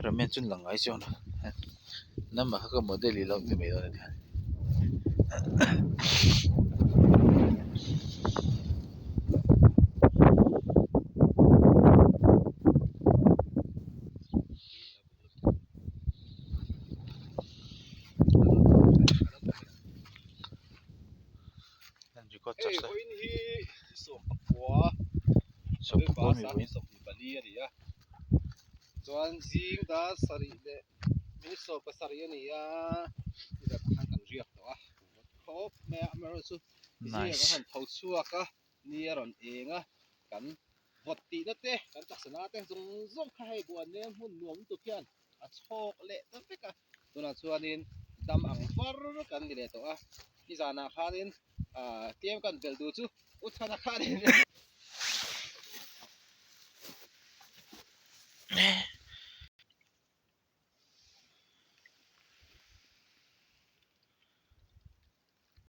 Cameraman chu lang ngai chuan number kha ka model ilo ti mai dawn a nia. Hei vawiin hi 14 a ni a. Chuan zing dar sarih leh minute 17 a ni a nizan ah khan kan riak tawh a khawp mai a amaherawhchu zingah kan han tho chhuak a ni a rawn eng a kan vawt tihna te kan taksa na te zawng zawng kha hei buan nen hmun nuam lutuk hian a chhawk leh ta vek a tunah chuanin dam ang var kan ni leh tawh a nizanah khanin ah tlem kan belh duh chu u chhana khanin.